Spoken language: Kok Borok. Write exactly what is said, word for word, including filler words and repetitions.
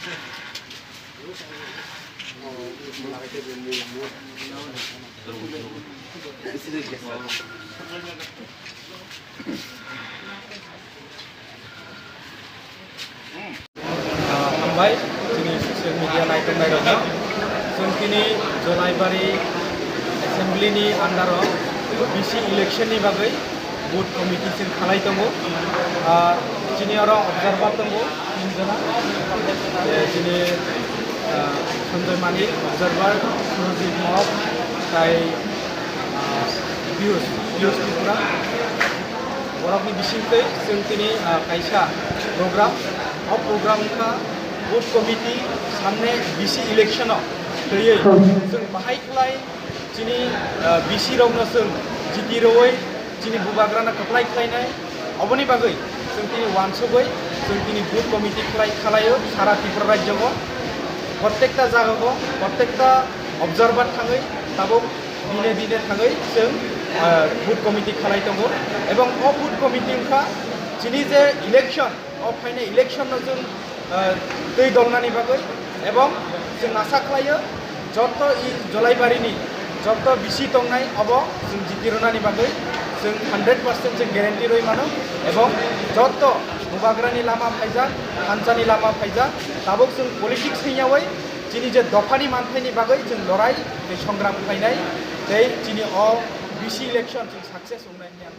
Hambai, chini social media naitok nairokno. Chwng tini Jolaibari Assembly ni under o B C election ni bagwi booth committee chwng khalai tongo. Ah, chini oro observer tongo tin jona. Eh, chini, ah, Sanjoy Manik, observer, Surajit Mok, tai, ah, Piyush, Piyush Tripura. Borokni bisingtwi chwng tini, ah, kaisa program, o program wngkha booth committee samne B C election o twiwi chwng bahai khlai chini, ah, B C rokno chwng jiti rwui chini bubagrano kwplai khlainai. Oboni bagwi chwng tini wansugwi chwng tini booth committee khlai khalaio sara Tripura rajyo o. Prottekta jaga o, prottekta observer thangwi tabuk dine dine thangwi chwng, ah, booth committee khalai tongo. Ebong o booth committee wngkha chini je election, o phainai election no chwng, ah, twi dolnani bagwi. Ebong chwng asa khlaio joto i Jolaibarini joto B C tongnai obo chwng jiti rwnani bagwi chwng hundred percent chwng guarantee rwi mano. Ebong joto bubagrani lama phaijak, thansani lama phaijak, tabuk chwng politics hwnyawi chini je dophani manthaini bagwi chwng lorai tei songram khlainai tei chini o B C election chwng success wngnai hwnwi ang